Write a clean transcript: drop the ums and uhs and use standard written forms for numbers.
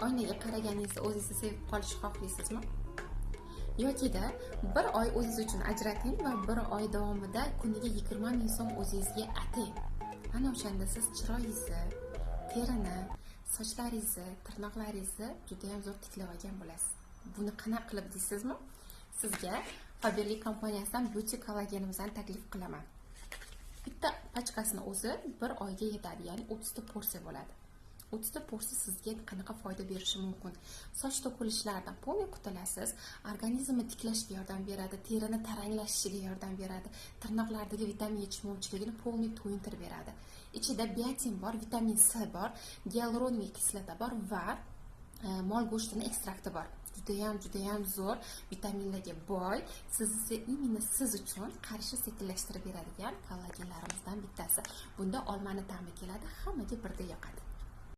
Oynaga qaraganingizda o'zingizni sevib qolishni xohlaysizmi? Yokida bir oy o'zingiz uchun ajrating va bir oy davomida kuniga 20 ming so'm o'zingizga atang. Ana o'shanda siz chiroyingizni, terini, sochlaringizni, tirnoqlaringizni judayam zo'r tiklab olgan bo'lasiz. Buni qanaqa qilib deysizmi? Sizga Faberlic kompaniyasidan Beauty kollagenimizni taklif qilaman. Bitta pachkasini o'zi bir oyga yetadi, ya'ni 30 ta porsiya bo'ladi. 30 ta porsiya sizga qanaqa foyda berishi mumkin? Soch to'kilishlaridan полный qutulasiz, organizmni tiklashga yordam beradi, terini taranglashishiga yordam beradi, tirnoqlardagi vitamin yetishmovchiligini полный to'yintirib beradi. Ichida biotin bor, vitamin C bor, гиалуроновый kislota bor va mol go'shtini ekstrakti bor. Judayam, judayam zo'r vitaminlarga boy, sizni, именно siz uchun qarishni sekinlashtirib beradigan kollagenlarimizdan bittasi. Bunda olmani ta'mi keladi, hammaga birdek yoqadi.